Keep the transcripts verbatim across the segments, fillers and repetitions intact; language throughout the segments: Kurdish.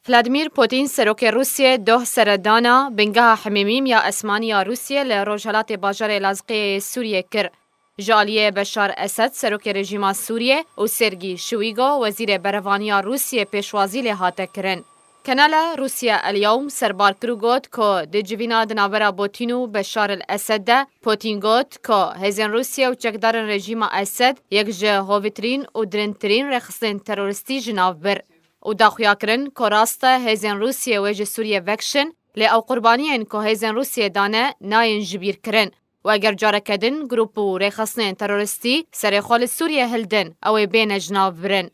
Vladimir Putin, serokê Rûsiyê, doh seredana bingeha Himêmîm ya Esmanî ya Rûsiyê li rojhelatê bajarê Lazqiyê yê Sûriyê kir. Ji aliyê Beşar Esed, serokê rejîma Sûriyê, û Sergî Şiwîgo, wezîrê berevaniya Rûsiyê, pêşwazî lê hate kirin. Kanala Rûsiya El Yewm serbar kir û got ku di civîna di navbera Putin û Beşar el Esed de, Putin got ku hêzên Rûsiyê û çekdarên rejîma Esed yek ji hovîtirîn û dirindtirîn rêxistinên terorîstî ji nav bir û da xuya kirin ku rast e hêzên Rûsiyê wê ji Sûriyê vekişin, lê ew qurbaniyên ku hêzên Rûsiyê dane nayên jibîrkirin û eger careke din grûp û rêxistinên terorîstî serê xwe li Sûriyê hildin, ew ê bêne ji nav birin.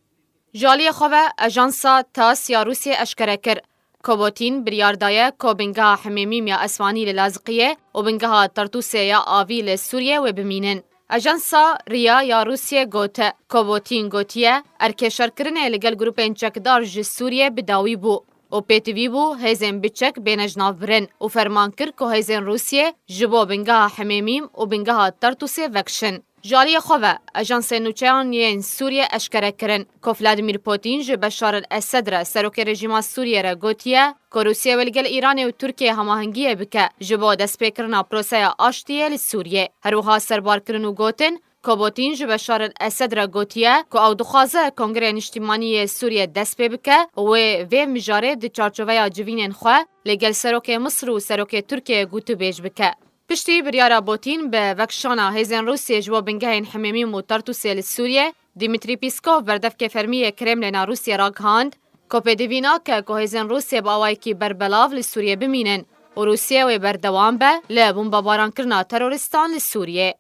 Ji aliyê xwe ve, ajansa TASS ya Rûsiyê eşkere kir ku Putin biryar daye ku bingeha Himêmîm ya Esmanî li Lazqiyê û bingeha Tartûsê ya Avî li Sûriyê wê bimînin. Ajansa riya ya Rûsiyê gote ku Putin gotiye, erkê şerkirinê li gel grûpên çekdar ji Sûriyê bi dawî bû û pêtivî bû hêzên biçek bêne ji nav birin û ferman kir ku hêzên Rûsiyê ji bo bingeha Himêmîm û bingeha Tartûsê vekişin. Ji aliyê xwe ve, ajansên nûçeyan yên Sûriyê eşkere kirin ku Vladimir Putin ji Beşar el Esed re, serokê rejîma Sûriyê re gotiye ku Rûsiyê wê li gel Îranê û Tirkiyê hemahengiyê bike ji bo destpêkirina proseya aştiyê li Sûriyê. Her wiha serbar kirin û gotin ku Putin ji Beşar el Esed re gotiye ku ew dixwaze Kongrê Niştimanî yê Sûriyê dest pê bike û wê vê mijarê di çarçoveya civînên xwe li gel serokê Misir û serokê Tirkiyê gotûbêj bike. Piştî biryara Putin bi vekişana hêzên Rûsiyê ji bo bingehên Himêmîm û Tartûsê li Sûriyê, Dmitry Peskov, berdevkê fermî yê Kremlêna Rûsiyê ragihand ku pêdivî nake ku hêzên Rûsiyê bi awayekî berbelav li Sûriyê bimînin û Rûsiyê wê berdewam be li bombebaran kirina terorîstan li Sûriyê.